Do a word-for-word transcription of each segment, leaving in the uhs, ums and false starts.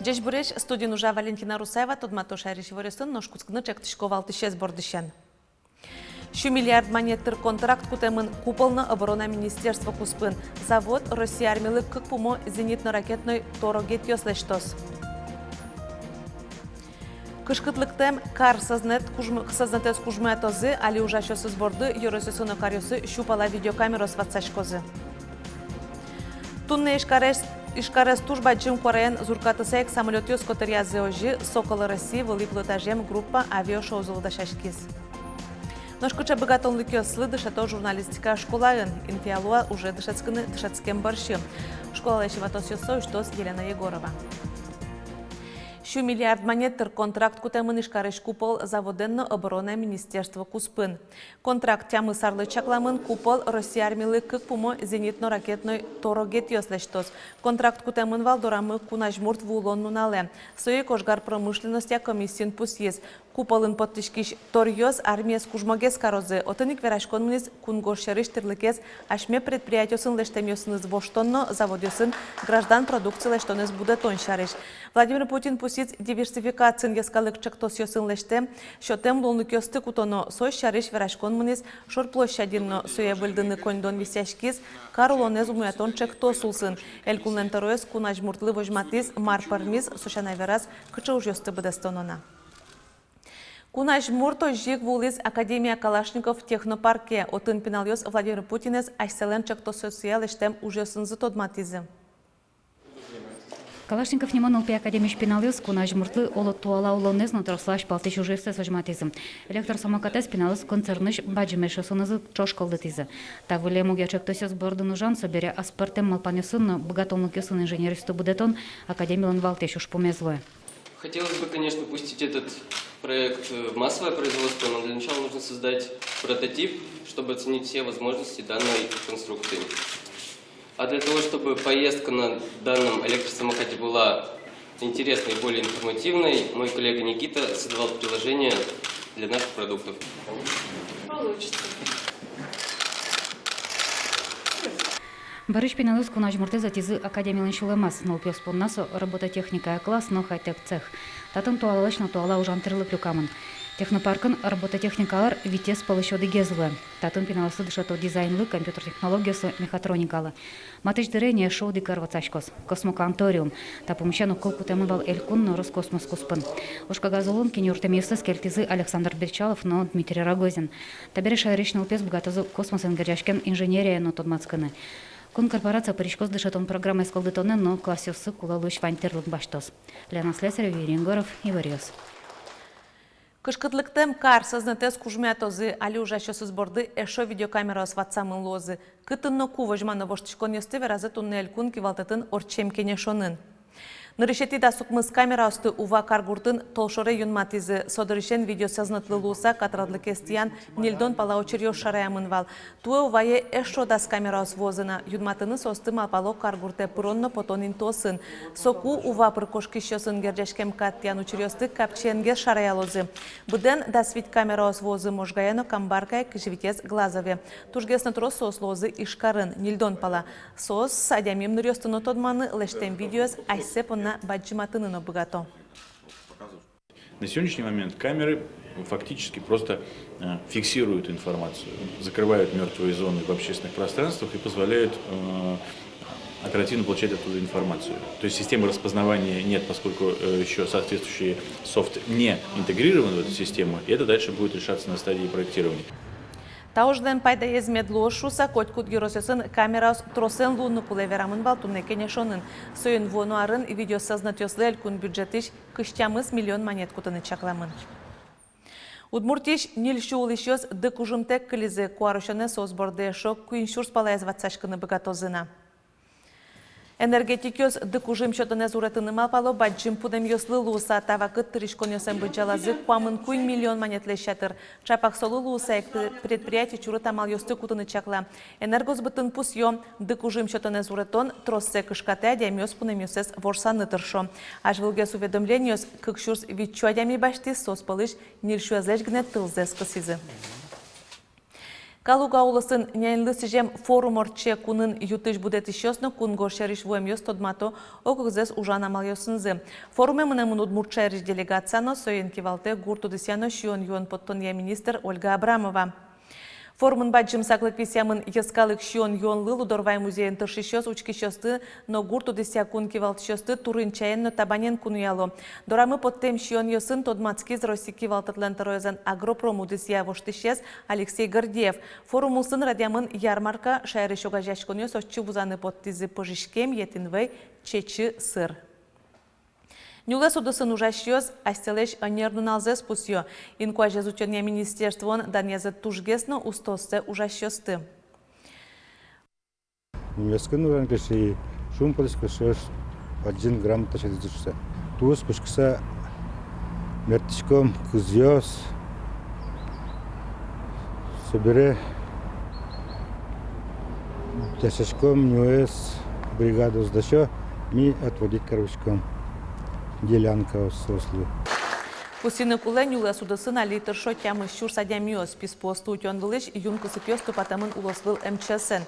Ӟечбуресь! Студиын ужа Валентина Русаева. Тодмато шаерысь иворъёсын, нош кутскыны ӵектӥсько валтӥсез бордысен. Сю миллиард манет тыр контракт кутэмын Купол но оборона министерство куспын. Завод Россия армилы кык пумо зенитно-ракетной торогетъёс лэсьтоз. Кышкытлыктэм кар сӧзнэт кужм-, сӧзнэтэз кужмоятозы. Али ужасьёсыз борды ёросъёсы но каръёсы сю пала видеокамераос ватсаськозы. Туннэ Ижкарез, Ижкарез туж бадӟым куараен зуркатыса ик самолётъёс котыръязы. Озьы «Соколы России» вылӥ пилотажъем группа авиашоузылы дасяськиз. Нош кыӵе быгатонлыкъёслы дышето журналистика школаын? Интыяз луэ уже дышетскыны дышетскем бӧрсьы. Школалэсь ватосъёссэ усьтоз Елена Егорова. Сю миллиард манет тыр контракт кутэмын Ижкарысь Купол заводэн но оборона министерство куспын. Контракт тямыс арлы чакламын. Купол Россия армилы кык пумо зенитно-ракетной торогетъёс лэсьтоз. Контракт кутэмын вал дорамы кун азьмурт вуылон нуналэ. Сое ик ожгар промышленностья комиссиын пусйиз. Куполын поттӥськись торъёс армиез кужмогес карозы. Отын ик вераськон мынӥз кунгож сьӧрысь тӥрлыкез асьме предприятиосын лэсьтэмъёсыныз воштон но заводъёсын граждан продукция лэсьтонэз будэтон сярысь. Владимир Путин пусйиз диверсификациын йӧскалык ӵектосъёсын лэсьтэм, сётэм луонлыкъёсты кутоно. Со сярысь вераськон мынӥз шор площадьын но. Сое выльдыны коньдон висъяськиз кар улонэз умоятон ӵектос улсын. Элькунлэн тӧроез кун азьмуртлы возьматӥз, мар пӧрмиз, со сяна вераз, кыӵе ужъёсты быдэстоно на. Кун азьмурт озьы ик вуылӥз «Академия Калашников» технопарке. Отын пиналъёс Владимир Путинэз асьсэлэн ӵектосъёсъя лэсьтэм ужъёсынызы тодматӥзы. Калашников нимо нылпи академиысь пиналъёс кун азьмуртлы оло туала улонэз но трослы азьпалтӥсь ужъёссэс возьматӥзы. Электросамокатэз пиналъёс концернысь бадӟым эшъёсынызы ӵош кылдытӥзы. Та выллем огъя ӵектосъёс бордын ужан, собере аспӧртэм малпанъёсын но быгатонлыкъёсын инженеръёсты будэтон академилэн валтӥсь ужпумез луэ. Хотелось бы, конечно, пустить этот проект, э, в массовое производство, но для начала нужно создать прототип, чтобы оценить все возможности данной конструкции. А для того, чтобы поездка на данном электросамокате была интересной и более информативной, мой коллега Никита создавал приложение для наших продуктов. Получится. Бӧрысь пиналъёс кун азьмуртэз ӧтизы академилэн сюлэмаз. Нылпиос понна со робототехникая класс но хай-тек цех. Татын туалалэсь но туала ужан тӥрлык люкамын. Технопаркын робототехника ар витез пӧлысь одӥгез луэ. Татын пиналъёслы дышето дизайнлы, компьютер технологиослы, мехатроникалы. Матысь дыре ини эшшо одӥг ар ватсаськоз — космокванториум. Та пумысен огкыл кутэмын вал Элькун но Роскосмос куспын. Ужкагаз улын киньы юрттэмъёссэс кельтӥзы Александр Бречалов но Дмитрий Рогозин. Табере шаерысь нылпиос быгатозы космосэн герӟаськем инженерияен но тодматскыны. Кун корпорация пыриськоз дышетон программаез кылдытонэн но классъёсы кулэ луись ваньтӥрлык басьтоз. Лена Слесарева, Юрий Егоров, «Иворъёс». Кышкытлыктэм кар сӧзнэтэз кужмоятозы. Али ужасьёсыз борды эшшо видеокамераос ватсамын луозы. Кытын но ку возьмано воштӥськонъёсты веразы туннэ Элькун кивалтэтын ортчем кенешонын. Нырысетӥ дас укмыс камераосты Ува каргуртын толшоре юнматӥзы. Со дырысен видеосӧзнэтлы луыса катрадлыкез тӥян ньыльдон пала учыръёс шараямын вал. Туэ Увае эшшо дас камераос вуозы на. Юнматыны соосты малпало каргуртэ пырон но потон интыосын. Соку Ува пыр кошкисьёсын герӟаськем кат тӥян учыръёсты капчиенгес шараялозы. Быдэн дас вить камераос вуозы Можгае но Камбаркае, кызь витез — Глазове. Тужгес но трос соос луозы Ижкарын — ньыльдон пала. Соос адями ымныръёсты но тодманы, лэсьтэм видеоез асьсэ понна бадӟыматыны но быгато. На сегодняшний момент камеры фактически просто, э, фиксируют информацию, закрывают мёртвые зоны в общественных пространствах и позволяют, э, оперативно получать оттуда информацию. То есть системы распознавания нет, поскольку, э, ещё соответствующий софт не интегрирован в эту систему, и это дальше будет решаться на стадии проектирования. Та ужлэн пайдаез мед луоз шуыса, котькуд ёросъёсын камераос тросэн луыны кулэ, верамын вал туннэ кенешонын. Соин вуоно арын видеосӧзнэтъёслы элькун бюджетысь кызь тямыс миллион манет кутыны чакламын. Удмуртиысь ньыль сю улӥсьёс дыкужымтэк кылизы. Куарусёнэ соос борды эшшо куинь сюрс палаез ватсаськыны быгатозы на. Энергетикъёс дыкужым сётонэз уретыны малпало бадӟым пунэмъёслы луыса. Та вакыт тырӥськонъёс ӧм быдӟалазы куамын куинь миллион манетлэсь ятыр. Чапак солы луыса ик пре-, предприятие чурыт амалъёсты кутыны чакла. Энергосбытын пусъё: дыкужым сётонэз уретон троссэ кышкатэ, адямиос пунэмъёссэс ворсаны тыршо. Азьвылгес уведомлениос кык сюрс вить сю адями басьтӥз, соос пӧлысь ньыль сюэзлэсь гинэ тылзэс кысӥзы. Калуга улосын няньлы сӥзем форум ортче. Кунын ю-тысь будэтӥсьёс но кунгож сьӧрысь вуэмъёс тодмато ог-огзэс ужан амалъёсынызы. Форуме мынэмын Удмурт шаерысь делегация но, соин кивалтэ гурт удысъя но сиён-юон поттонъя министр Ольга Абрамова. Форумын бадӟым саклык висъямын йӧскалык сиён-юонлы. Лудорвай музейын тыршисьёс учкисьёсты но гурт удысъя кун кивалтӥсьёсты турын-чаен но табанен кунояло. Дорамы поттэм сиёнъёсын тодматскиз Россия кивалтэтлэн тӧроезлэн агропром удысъя воштӥсез Алексей Гордеев. Форум улсын радъямын ярмарка, шаерысь огазеяськонъёс отчы вузаны поттӥзы пыжиськем, етӥн вӧй, чечы, сыр. Нюлэс удысын ужасьёс асьсэлэсь ӧнер нуналзэс пусъё. Инкуазез утёнъя министерствоын данъязы тужгес но устооссэ ужасьёсты. Нюлэскын ужан кыӵе шумпотӥсько, кыӵе бадӟым грамота сётӥзы шуыса. Туж кутскыса мертӥськом кызъёс, собере дасяськом нюлэс, бригадаос дасё, ми отводить кариськом делянкаос соослы. Пусйыны кулэ, нюлэс удысын али тыршо тямыс сюрс адямиос. Писпуосты утён вылысь юн кусыпъёс тупатэмын улосвыл МЧС-эн.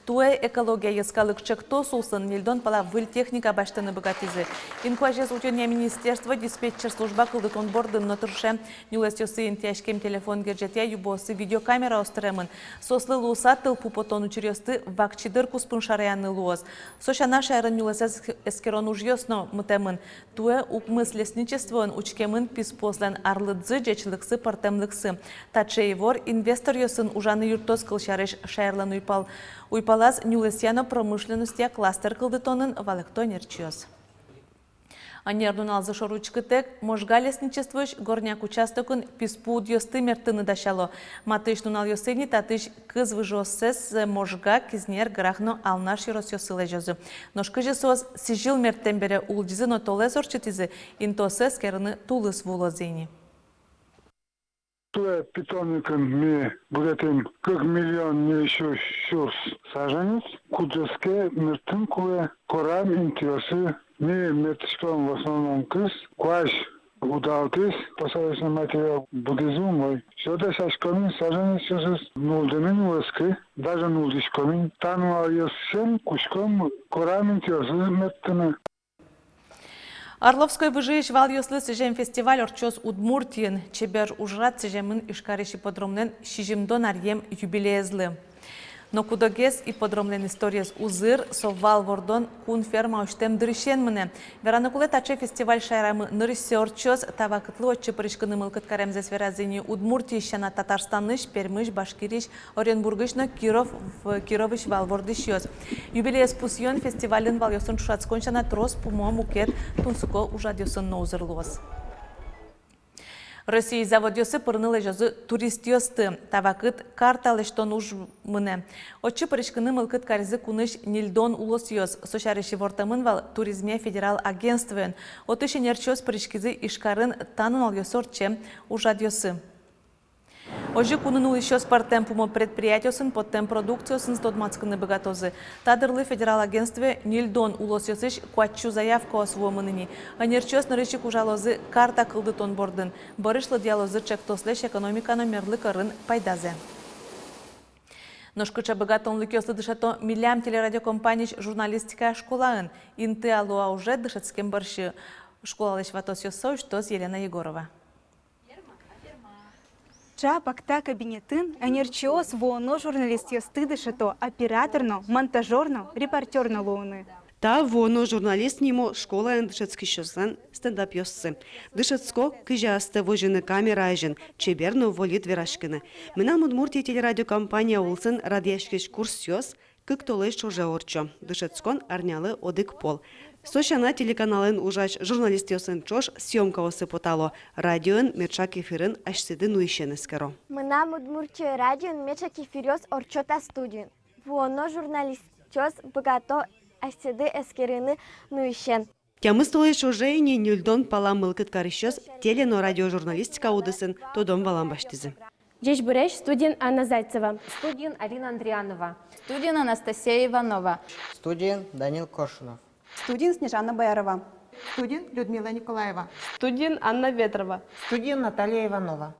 Туэ «Экология» йӧскалык ӵектос улсын ньыльдон пала выль техника басьтыны быгатӥзы. Инкуазез утёнъя министерство диспетчер служба кылдытон бордын но тырше. Нюлэсъёсы интыяськем телефон герӟетъя юбоосы видеокамераос тыремын. Соослы луыса тылпу потон учыръёсты вакчи дыр куспын шараяны луоз. Со сяна шаерын нюлэсэз эскерон ужъёс но мытэмын. Туэ укмыс лесничествоын учкемын писпуослэн арлыдзы, ӟечлыксы, пӧртэмлыксы. Таӵе ивор инвесторъёсын ужаны юрттоз, кылсярысь, шаерлэн уйпал-, уйпалаз нюлэсъя но промышленностья кластер кылдытонын валэкто ӧнерчиос. Ӧнер нуналзы шоры учкытэк, Можга лесничествоысь Горняк участокын писпу удъёсты мерттыны дасяло. Матысь нуналъёсы ини татысь кыз выжыоссэс Можга, Кизнер, Грах но Алнаш ёросъёсы лэзёзы. Нош кызьы соос сӥзьыл мерттэм бере улӟизы но толэз ортчытӥзы, интыоссэ эскерыны тулыс вуылозы ини. Туэ питомникын ми будэтӥм кык миллион ньыль сю-, сюрс саженец, кудзэ ке мерттыны кулэ корам интыосы. Ми мерттӥськом в основном кыз, куазь удалтӥз, посадочный материал будӥз умой. Со дасяськом ини саженецъёсыз, нуллыны нюлэскы, даже нуллӥськом ини. Та нуналъёсын кутском корам интыосыз мерттыны. Орловской выжыысь валъёслы сӥзем фестиваль ортчоз Удмуртиын. Чебер ужрад сӥземын Ижкарысь ипподромлэн сизьымдон аръем юбилеезлы. Но куд-огез ипподромлэн историез узыр, со вал вордон кун ферма усьтэм дырысен мынэ. Вераны кулэ, таӵе фестиваль шаерамы нырысьсэ ортчоз. Та вакытлы отчы пыриськыны мылкыд каремзэс веразы ини Удмуртиысь сяна, Татарстанысь, Пермысь, Башкириысь, Оренбургысь но Киров, в-, Кировысь вал вордӥсьёс. Юбилеез пусъён фестивальлэн валъёсын ӵошатскон сяна трос пумо мукет тунсыко ужрадъёсын но узыр луоз. Россиысь заводъёсы пырыны лэзёзы туристъёсты. Та вакыт карта лэсьтон уж мынэ. Отчы пыриськыны мылкыд каризы кунысь ньыльдон улосъёс. Со сярысь ивортэмын вал туризмъя федерал агентствоен. Отысь ӧнерчиос пыриськизы Ижкарын та нуналъёсы ортчем ужрадъёсы. Озьы кунын улӥсьёс пӧртэм пумо предприятиосын поттэм продукциосыныз тодматскыны быгатозы. Та дырлы федерал агентствое ньыльдон улосъёсысь куатьсю заявкаос вуэмын ини. Ӧнерчиос нырысь ик ужалозы карта кылдытон бордын. Бӧрысь лыдъялозы ӵектослэсь экономика но мерлык ӧрын пайдазэ. Нош кыӵе быгатонлыкъёслы дышето милям телерадиокомпаниысь журналистика школаын? Интыяло-а уже дышетскем бӧрсьы? Школалэсь ватосъёссэ усьтоз Елена Егорова. Чапак та кабинетын ӧнерчиос вуоно журналистъёсты дышето оператор но, монтажёр но, репортёр но луыны. Та «Вуоно журналист» нимо школаын дышетскисьёслэн стендапъёссы. Дышетско, кызьы астэ возьыны камера азьын, чебер но вольыт вераськыны. «Мынам Удмуртие» телерадиокомпания улсын радъяськись курсъёс кык толэзь ӵоже ортчо. Дышетскон арнялы одӥг пол. Со сяна, телеканалын ужась журналистъёсын ӵош съёмкаосы потало, радиоын меӵак эфирын асьсэды нуисен эскеро. «Мынам Удмуртие» радиоын меӵак эфиръёс ортчо та студиын. Вуоно журналистъёс быгато асьсэды эскерыны нуисен. Тямыс толэзь ӵоже ини ньыльдон пала мылкыд карисьёс теле- но радиожурналистика удысын тодон-валан басьтӥзы. Ӟечбуресь! Студиын Анна Зайцева. Студиын Алина Андрианова. Студиын Анастасия Иванова. Студиын Данил Коршунов. Студиын Снежана Боярова. Студиын Людмила Николаева. Студиын Анна Ветрова. Студиын Наталья Иванова.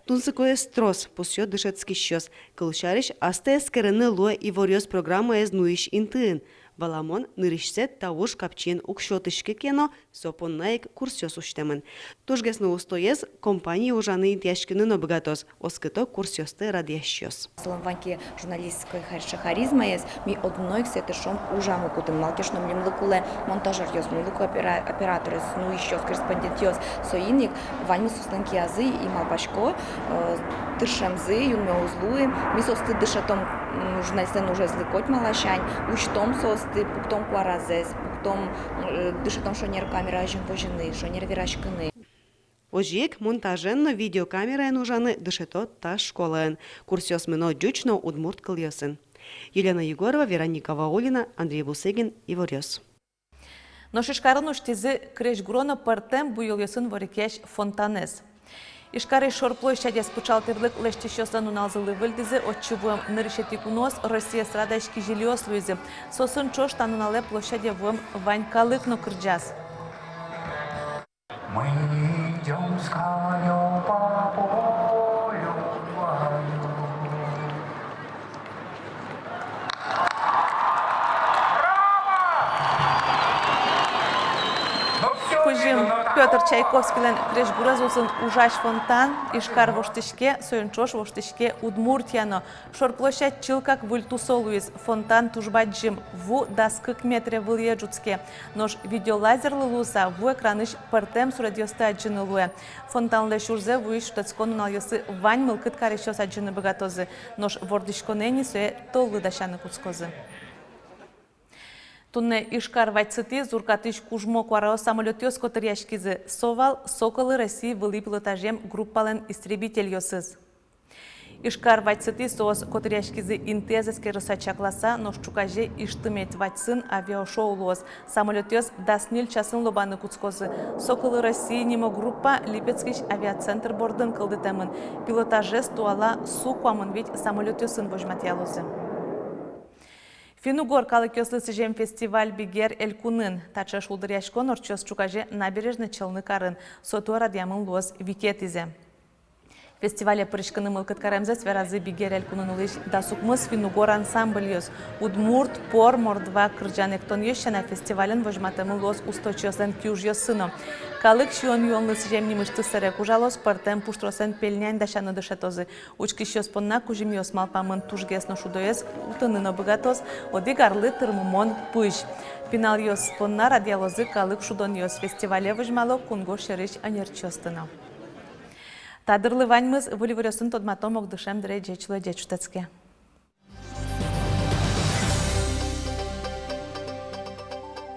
Тунсыкоез трос, пусъё дышетскисьёс. Кылсярысь, астэ эскерыны луэ «Иворъёс» программаез нуись интыын. Валамон, нырысьсэ та уж капчиен уг сётӥськы ке но, со понна ик курсъёс усьтэмын. Тужгес но устоез компание ужаны интыяськыны но быгатоз, оскыто курсъёсты радъясьёс. Солэн вань ке журналистской хар-, харизмаез, ми одно ик сое тыршом ужамы кутыны. Малы ке шуоно, милемлы кулэ монтажёръёс, милемлы кулэ опера-, операторъёс, нуисьёс, корреспондентъёс. Соин ик ваньмыз соослэн киязы, и малпасько, э, тыршемзы юнме уз луы. Ми соосты дышетом, м, журналистлэн ужезлы котьма ласянь, усьтом соосты, пуктом куаразэс, пуктом, э, дышетом шонер камера азьын возьыны, шонер вераськыны. Озьы ик монтажен но видеокамераен ужаны дышето та школаын. Курсъёс мыно ӟуч но удмурт кылъёсын. Елена Егорова, Вероника Ваулина, Андрей Бусыгин, «Иворъёс». Нош Ижкарын усьтӥзы крезьгуро но пӧртэм буёлъёсын ворекъясь фонтанэз. Ижкарысь Шор площадез пыӵал тӥрлык лэсьтӥсьёслэн нуналзылы выльдӥзы. Отчы вуэм нырысетӥ куноос Россия эстрадаысь кизилиос луизы. Соосын ӵош та нуналэ площаде вуэм вань калык но кырӟаз. Мы идём с конём по полю вдвоём. Кузьым Пётр Чайковскийлэн крезьгурез улсын ужась фонтан Ижкар воштӥське, соин ӵош воштӥське Удмуртия но. Шор площадь чылкак выль тусо луиз. Фонтан туж бадӟым, ву дас кык метре вылӥе ӝутске. Нош видеолазерлы луыса, ву экранысь пӧртэм суредъёсты адӟыны луэ. Фонтанлэсь ужзэ вуись шутэтскон нуналъёсы вань мылкыд карисьёс адӟыны быгатозы. Нош вордӥськонэ ини сое толлы дасяны кутскозы. Туннэ Ижкар вадьсытӥ зуркатӥсь кужмо куараос самолётъёс котыръяськизы. Со вал «Соколы России» вылӥ пилотажъем группалэн истребительёсыз. Ижкар вадьсытӥ соос котыръяськизы интыез эскерыса-чакласа, нош ӵуказе иж тымет вадьсын авиашоу луоз. Самолётъёс дас ньыль часын лобаны кутскозы. «Соколы России» нимо группа Липецкысь авиацентр бордын кылдытэмын. Пилотажез туала Су куамын вить самолётъёсын возьматъялозы. Финн-угор калыкъёслы сӥзем фестиваль Бигер элькунын. Таӵе шулдыръяськон ортчоз ӵуказе Набережной Челны карын. Со туэ радъямын луоз витетӥзэ. Фестивале пыриськыны мылкыд каремзэс веразы Бигер элькунын улӥсь дас укмыс финн-угор ансамбльёс. Удмурт, пор, мордва кырӟан-эктонъёс сяна, фестивален возьматэмын луоз усточиослэн киужъёссы но. Калык сиён-юонлы сӥзем нимысьтыз сэрег ужалоз, пӧртэм пуштросэн пельнянь дасяны дышетозы. Учкисьёс понна кузьымъёс малпамын тужгес но шудоез утыны но быгатоз, одӥг арлы тырмымон пызь. Пиналъёс понна радъялозы калык шудонъёс, фестивале возьмало кунгож сьӧрысь ӧнерчиосты но. Та дырлы ваньмыз. Выль иворъёсын тодматом огдышем дыре. Ӟеч луэ, ӟеч шутэтске.